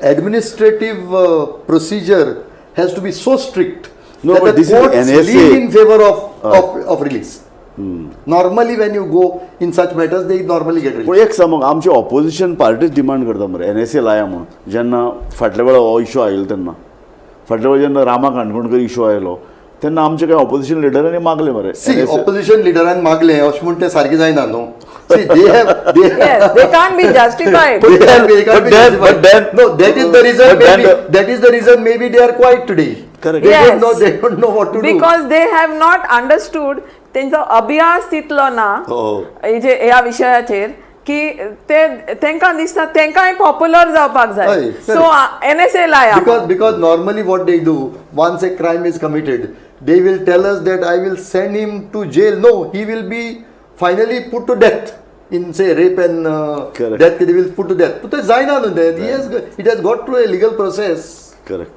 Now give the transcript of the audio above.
administrative procedure has to be so strict No, that but the this is courts NSA. Lean in favor of release. Normally, when you go in such matters, they normally get पूण released. एक सांग, आमची opposition पार्टीच demand करता मरे NSA लाया म्हणून. जेन्ना फाटल्या वेळा हो इशू आयलो, तेन्ना फाटल्या वेळा जेन्ना रामा काणकोणकर इशू आयलो तेन्ना आमचे कांय ऑपोजिशन लिडरांनी मागले मरे See, NSA. Opposition leaderan मागले अशें म्हूण तें सारकें जायना न्हू. See, they have they Yes, they can't be justified. They can't be, they can't But be then- justified. But then- No, that is the reason but then maybe that is the reason maybe they are quiet today. Correct. They don't know, they don't know what to do. Because they have not understood, तेंचो अभ्यास तितलो ना हो. हे जे ह्या विशयाचेर की ते तेंकां दिसता तेंकांय पॉप्युलर जावपाक जाय, हय, सो एनएसए लाया. Because normally what they do, once a crime is committed, they will tell us that I will send him to jail. No, he will be finally put to death in, say, rape and Correct. Death, they will put to death. But ते जायना न्हू तें. He has it has got through a legal process. Correct.